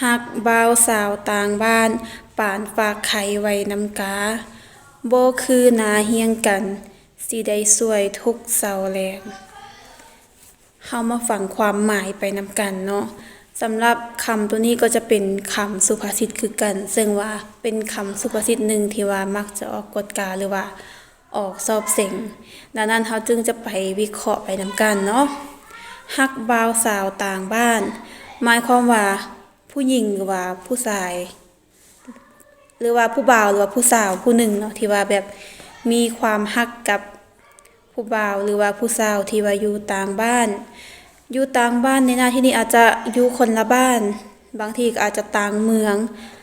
ຮັກບ່າວສາວຕ່າງບ້ານ ປານຝາກໄຂ່ໄວ້ນຳກາ ບໍ່ຄືໜ້າຮຽງກັນ ຊິໄດ້ຊ່ວຍທຸກເຊົາແລງ. ເຮົາມາຟັງຄວາມໝາຍໄປນຳກັນເນາະ. ສຳລັບຄຳໂຕນີ້ກໍຈະເປັນຄຳສຸພາສິດຄືກັນ, ເຊິ່ງວ່າເປັນຄຳສຸພາສິດໜຶ່ງທີ່ວ່າມັກຈະອອກກວດກາ ຫຼືວ່າອອກສອບເສັງ. ດັ່ງນັ້ນເຮົາຈຶ່ງຈະໄປວິເຄາະໄປນຳກັນເນາະ. ຮັກບ່າວສາວຕ່າງບ້ານ ໝາຍຄວາມວ່າຜູ້ຍິງ ຫຼືວ່າຜູ້ຊາຍ ຫຼືວ່າຜູ້ບ່າວ ຫຼືວ່າຜູ້ສາວຜູ້ໜຶ່ງເນາະ ທີ່ວ່າແບບມີຄວາມຮັກກັບຜູ້ບ່າວ ຫຼືວ່າຜູ້ສາວທີ່ວ່າຢູ່ຕ່າງບ້ານ. ຢູ່ຕ່າງບ້ານໃນໜ້າທີ່ນີ້ອາດຈະຢູ່ຄົນລະບ້ານ, ບາງທີກໍອາດຈະຕ່າງເມືອງ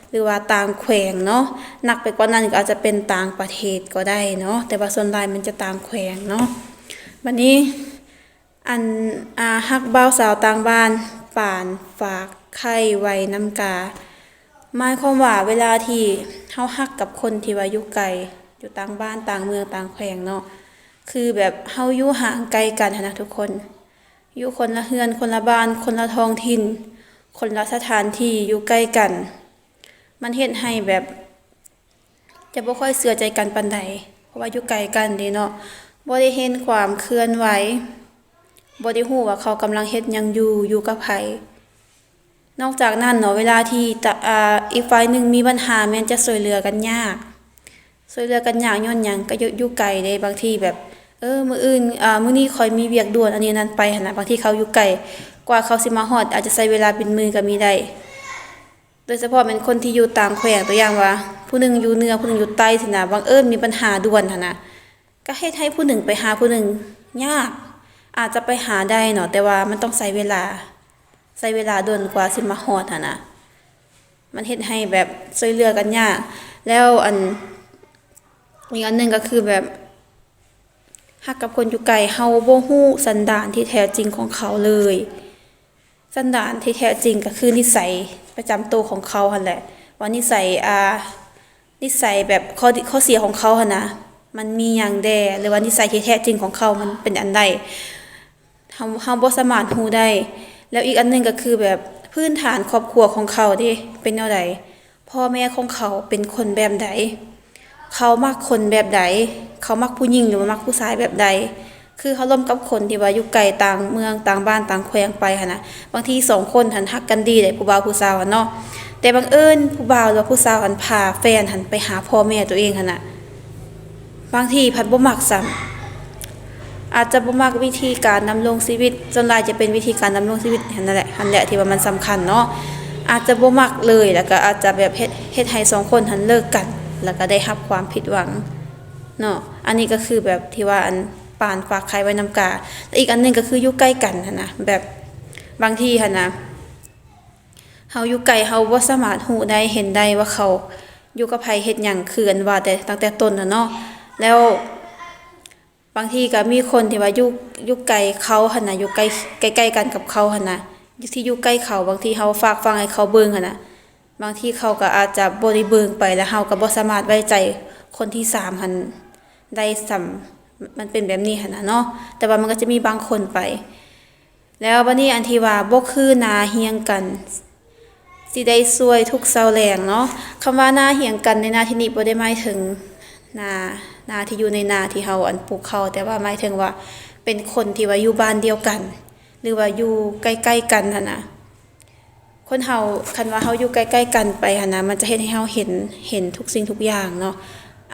ຫຼືວ່າຕ່າງແຂວງເນາະ, ໜັກໄປກວ່ານັ້ນກໍອາດຈະເປັນຕ່າງປະເທດກໍໄດ້ເນາະ, ແຕ່ວ່າສ່ວນຫຼາຍມັນຈະຕ່າງແຂວງເນາະ. ບັດນີ້ ອັນ ອາ ຮັກບ່າວສາວຕ່າງບ້ານ ປານຝາກໄຂ່ໄວ້ນຳກາ ໝາຍຄວາມວ່າເວລາທີ່ເຮົາຮັກກັບຄົນທີ່ວ່າຢູ່ໄກ ຢູ່ຕ່າງບ້ານ ຕ່າງເມືອງ ຕ່າງແຂວງເນາະ, ຄືແບບເຮົາຢູ່ຫ່າງໄກກັນຫັ້ນນະທຸກຄົນ, ຢູ່ຄົນລະເຮືອນ ຄົນລະບ້ານ ຄົນລະທ້ອງຖິ່ນ ຄົນລະສະຖານທີ່ ຢູ່ໃກ້ກັນ, ມັນເຮັດໃຫ້ແບບ ຈະບໍ່ຄ່ອຍເຊື່ອໃຈກັນປານໃດ ເພາະວ່າຢູ່ໄກກັນເດ້ເນາະ, ບໍ່ໄດ້ເຫັນຄວາມເຄື່ອນໄຫວ, ບໍ່ໄດ້ຮູ້ວ່າເຂົາກຳລັງເຮັດຫຍັງຢູ່ ຢູ່ກັບໃຜ. ນອກຈາກນັ້ນເນາະ ເວລາທີ່ ຕະ ອາ ອີກຝ່າຍໜຶ່ງມີບັນຫາ ແມ່ນຈະຊ່ວຍເຫຼືອກັນຍາກ, ຊ່ວຍເຫຼືອກັນຍາກຍ້ອນຫຍັງ? ກໍຢູ່ ຢູ່ໄກເດ້. ບາງທີແບບ ເອີ ມື້ອື່ນ ອາ ມື້ນີ້ຂ້ອຍມີວຽກດ່ວນ ອັນນີ້ອັນນັ້ນໄປຫັ້ນນະ, ບາງທີເຂົາຢູ່ໄກ ກວ່າເຂົາຊິມາຮອດ ອາດຈະໃຊ້ເວລາເປັນມື້ກໍມີໄດ້. ໂດຍສະເພາະແມ່ນຄົນທີ່ຢູ່ຕ່າງແຂວງ, ຕົວຢ່າງວ່າ ຜູ້ໜຶ່ງຢູ່ເໜືອ ຜູ້ໜຶ່ງຢູ່ໃຕ້ຊີ້ນະ, ບັງເອີນມີບັນຫາດ່ວນຫັ້ນນະ, ກໍເຮັດໃຫ້ຜູ້ໜຶ່ງໄປຫາຜູ້ໜຶ່ງຍາກ. ອາດຈະໄປຫາໄດ້ເນາະ, ແຕ່ວ່າມັນຕ້ອງໃຊ້ເວລາ, ໃຊ້ເວລາດົນກວ່າຊິມາຮອດຫັ້ນນະ, ມັນເຮັດໃຫ້ແບບຊ່ວຍເຫຼືອກັນຍາກ. ແລ້ວອັນ ອີກອັນໜຶ່ງກໍຄືແບບ ຮັກກັບຄົນຢູ່ໄກ ເຮົາບໍ່ຮູ້ສັນດານທີ່ແທ້ຈິງຂອງເຂົາເລີຍ. ສັນດານທີ່ແທ້ຈິງກໍຄືນິໄສປະຈຳໂຕຂອງເຂົາຫັ້ນແຫຼະ ວ່ານິໄສ ອາ ນິໄສແບບຂໍ້ ຂໍ້ເສຍຂອງເຂົາຫັ້ນນະ ມັນມີຫຍັງແດ່ ຫຼືວ່ານິໄສທີ່ແທ້ຈິງຂອງເຂົາມັນເປັນອັນໃດ ເຮົາ ເຮົາບໍ່ສາມາດຮູ້ໄດ້. ແລ້ວອີກອັນໜຶ່ງກໍຄືແບບພື້ນຖານຄອບຄົວຂອງເຂົາເດ ເປັນແນວໃດ? ພໍ່ແມ່ຂອງເຂົາເປັນຄົນແບບໃດ? ເຂົາມັກຄົນແບບໃດ? ເຂົາມັກຜູ້ຍິງ ຫຼືວ່າມັກຜູ້ຊາຍແບບໃດ? ຄືເຮົາລົມກັບຄົນທີ່ວ່າຢູ່ໄກຕ່າງເມືອງ ຕ່າງບ້ານ ຕ່າງແຂວງໄປຫັ້ນນະ, ບາງທີສອງຄົນຫັ້ນຮັກກັນດີເດ້ ຜູ້ບ່າວຜູ້ສາວຫັ້ນເນາະ, ແຕ່ບັງເອີນຜູ້ບ່າວ ຫຼືວ່າຜູ້ສາວຫັ້ນພາແຟນຫັ້ນໄປຫາພໍ່ແມ່ຕົວເອງຫັ້ນນະ, ບາງທີພັດບໍ່ມັກຊ້ຳ. ອາດຈະບໍ່ມັກວິທີການດຳລົງຊີວິດ, ສ່ວນຫຼາຍຈະເປັນວິທີການດຳລົງຊີວິດຫັ້ນແຫຼະ ຫັ້ນແຫຼະທີ່ວ່າມັນສຳຄັນເນາະ. ອາດຈະບໍ່ມັກເລີຍ ແລ້ວກໍອາດຈະແບບເຮັດ ເຮັດໃຫ້ສອງຄົນຫັ້ນເລີກກັນ ແລ້ວກໍໄດ້ຮັບຄວາມຜິດຫວັງເນາະ. ອັນນີ້ກໍຄືແບບທີ່ວ່າ ອັນ ປານຝາກໄຂ່ໄວ້ນຳກາ. ແລະ ອີກອັນໜຶ່ງກໍຄືຢູ່ໃກ້ກັນຫັ້ນນະ, ແບບບາງທີຫັ້ນນະ ເຮົາຢູ່ໄກ ເຮົາບໍ່ສາມາດຮູ້ໄດ້ ເຫັນໄດ້ວ່າເຂົາຢູ່ກັບໃຜ ເຮັດຫຍັງ ຄືອັນວ່າແຕ່ ຕັ້ງແຕ່ຕົ້ນຫັ້ນເນາະ. ແລ້ວບາງທີກໍມີຄົນທີ່ວ່າຢູ່ ຢູ່ໃກ້ເຂົາຫັ້ນນະ ຢູ່ໃກ້ ໃກ້ໆກັນກັບເຂົາຫັ້ນນະ ທີ່ຢູ່ໃກ້ເຂົາ, ບາງທີເຮົາຝາກຝັງໃຫ້ເຂົາເບິ່ງຫັ້ນນະ, ບາງທີເຂົາກໍອາດຈະບໍ່ໄດ້ເບິ່ງໄປ ແລ້ວເຮົາກໍບໍ່ສາມາດໄວ້ໃຈຄົນທີສາມຫັ້ນໄດ້ຊ້ຳ. ມັນເປັນແບບນີ້ຫັ້ນນະເນາະ, ແຕ່ວ່າມັນກໍຈະມີບາງຄົນໄປ. ແລ້ວບັດນີ້ອັນທີ່ວ່າບໍ່ຄືໜ້າຮຽງກັນ ຊິໄດ້ຊ່ວຍທຸກເຊົາແລງເນາະ. ຄຳວ່າໜ້າຮຽງກັນໃນໜ້າທີ່ນີ້ບໍ່ໄດ້ໝາຍເຖິງໜ້າ ໜ້າທີ່ຢູ່ໃນນາທີ່ເຮົາ ອັນ ປູກເຂົ້າ, ແຕ່ວ່າໝາຍເຖິງວ່າເປັນຄົນທີ່ວ່າຢູ່ບ້ານດຽວກັນ ຫຼືວ່າຢູ່ໃກ້ໆກັນຫັ້ນນະ. ຄົນເຮົາ ຄັນວ່າເຮົາຢູ່ໃກ້ໆກັນໄປຫັ້ນນະ ມັນຈະເຮັດໃຫ້ເຮົາເຫັນ ເຫັນທຸກສິ່ງທຸກຢ່າງເນາະ.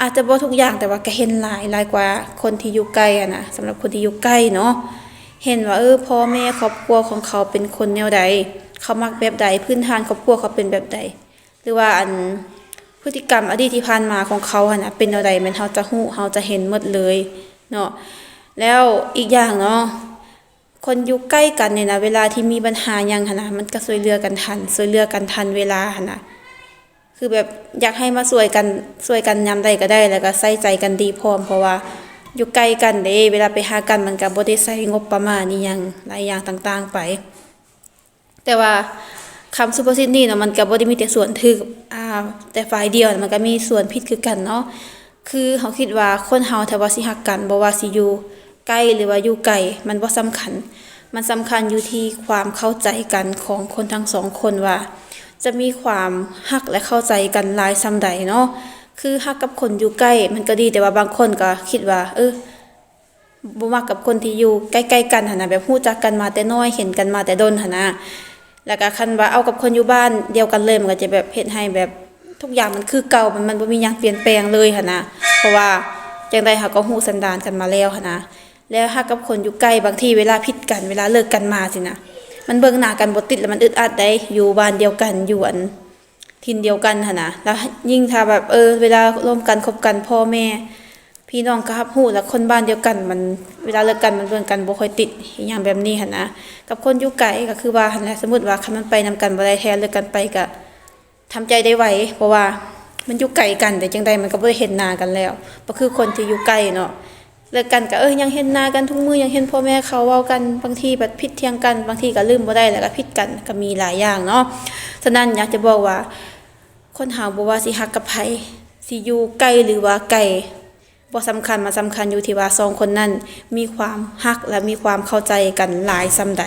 ອາດຈະບໍ່ທຸກຢ່າງ ແຕ່ວ່າກໍເຫັນຫຼາຍ ຫຼາຍກວ່າຄົນທີ່ຢູ່ໄກຫັ້ນນະ. ສຳລັບຄົນທີ່ຢູ່ໃກ້ເນາະ ເຫັນວ່າ ເອີ ພໍ່ແມ່ຄອບຄົວຂອງເຂົາເປັນຄົນແນວໃດ, ເຂົາມັກແບບໃດ, ພື້ນຖານຄອບຄົວເຂົາເປັນແບບໃດ ຫຼືວ່າ ອັນ ພຶດຕິກຳອະດີດທີ່ຜ່ານມາຂອງເຂົາຫັ້ນນະ ເປັນແນວໃດ ແມ່ນເຮົາຈະຮູ້ ເຮົາຈະເຫັນໝົດເລີຍເນາະ. ແລ້ວອີກຢ່າງເນາະ ຄົນຢູ່ໃກ້ກັນນີ້ນະ ເວລາທີ່ມີບັນຫາຫຍັງຫັ້ນນະ ມັນກໍຊ່ວຍເຫຼືອກັນທັນ ຊ່ວຍເຫຼືອກັນທັນເວລາຫັ້ນນະ. ຄືແບບຢາກໃຫ້ມາຊ່ວຍກັນ ຊ່ວຍກັນຍາມໃດກໍໄດ້ ແລ້ວກໍໃສ່ໃຈກັນດີພ້ອມ ເພາະວ່າຢູ່ໃກ້ກັນເດ້ ເວລາໄປຫາກັນມັນກໍບໍ່ໄດ້ໃຊ້ງົບປະມານອີ່ຫຍັງຫຼາຍຢ່າງຕ່າງໆໄປ. ແຕ່ວ່າຄຳສຸພາສິດນີ້ເນາະ ມັນກໍບໍ່ໄດ້ມີແຕ່ສ່ວນຖືກ ອາ ແຕ່ຝ່າຍດຽວ, ມັນກໍມີສ່ວນຜິດຄືກັນເນາະ. ຄືເຮົາຄິດວ່າຄົນເຮົາຖ້າວ່າຊິຮັກກັນ ບໍ່ວ່າຊິຢູ່ໃກ້ ຫຼືວ່າຢູ່ໄກ ມັນບໍ່ສຳຄັນ, ມັນສຳຄັນຢູ່ທີ່ຄວາມເຂົ້າໃຈກັນຂອງຄົນທັງສອງຄົນວ່າ ຈະມີຄວາມຮັກ ແລະ ເຂົ້າໃຈກັນຫຼາຍສ່ຳໃດເນາະ. ຄືຮັກກັບຄົນຢູ່ໃກ້ມັນກໍດີ, ແຕ່ວ່າບາງຄົນກໍຄິດວ່າ ເອີ ບໍ່ມັກກັບຄົນທີ່ຢູ່ໃກ້ໆກັນຫັ້ນນະ, ແບບຮູ້ຈັກກັນມາແຕ່ນ້ອຍ ເຫັນກັນມາແຕ່ດົນຫັ້ນນະ. ແລ້ວກໍຄັນວ່າເອົາກັບຄົນຢູ່ບ້ານດຽວກັນເລີຍ ມັນກໍຈະແບບເຮັດໃຫ້ແບບທຸກຢ່າງມັນຄືເກົ່າ, ມັນ ມັນບໍ່ມີຫຍັງປ່ຽນແປງເລີຍຫັ້ນນະ. ເພາະວ່າຈັ່ງໃດເຮົາກໍຮູ້ສັນດານກັນມາແລ້ວຫັ້ນນະ. ແລ້ວຮັກກັບຄົນຢູ່ໃກ້ ບາງທີເວລາຜິດກັນ ເວລາເລີກກັນມາຊີ້ນະ ມັນເບິ່ງໜ້າກັນບໍ່ຕິດ ແລ້ວມັນອຶດອັດໃດ໋. ຢູ່ບ້ານດຽວກັນ ຢູ່ອັນຖິ່ນດຽວກັນຫັ້ນນະ, ແລ້ວຍິ່ງຖ້າແບບ ເອີ ເວລາລົມກັນຄົບກັນ ພໍ່ແມ່ພີ່ນ້ອງກໍຮັບຮູ້ ແລ້ວຄົນບ້ານດຽວກັນ ມັນ ເວລາເລີກກັນມັນເບິ່ງກັນບໍ່ຄ່ອຍຕິດ ອີຫຍັງແບບນີ້ຫັ້ນນະ. ກັບຄົນຢູ່ໄກກໍຄືວ່າຫັ້ນແຫຼະ, ສົມມຸດວ່າຄັນມັນໄປນຳກັນບໍ່ໄດ້ແທ້ ເລີກກັນໄປກໍ ທຳໃຈໄດ້ໄວ ເພາະວ່າມັນຢູ່ໄກກັນ ແຕ່ຈັ່ງໃດມັນກໍບໍ່ໄດ້ເຫັນໜ້າກັນແລ້ວ, ບໍ່ຄືຄົນທີ່ຢູ່ໃກ້ເນາະ. ເລີກກັນກໍ ເອີ ຍັງເຫັນໜ້າກັນທຸກມື້ ຍັງເຫັນພໍ່ແມ່ເຂົາເວົ້າກັນ, ບາງທີບັດຜິດຖຽງກັນ ບາງທີກໍລືມບໍ່ໄດ້ ແລ້ວກໍຜິດກັນ ກໍມີຫຼາຍຢ່າງເນາະ. ສະນັ້ນຢາກຈະບອກວ່າ ຄົນເຮົາບໍ່ວ່າຊິຮັກກັບໃຜ ຊິຢູ່ໃກ້ ຫຼືວ່າໄກ ບໍ່ສຳຄັນ, ມັນສຳຄັນຢູ່ທີ່ວ່າສອງຄົນນັ້ນມີຄວາມຮັກ ແລະ ມີຄວາມເຂົ້າໃຈກັນຫຼາຍສ່ຳໃດ.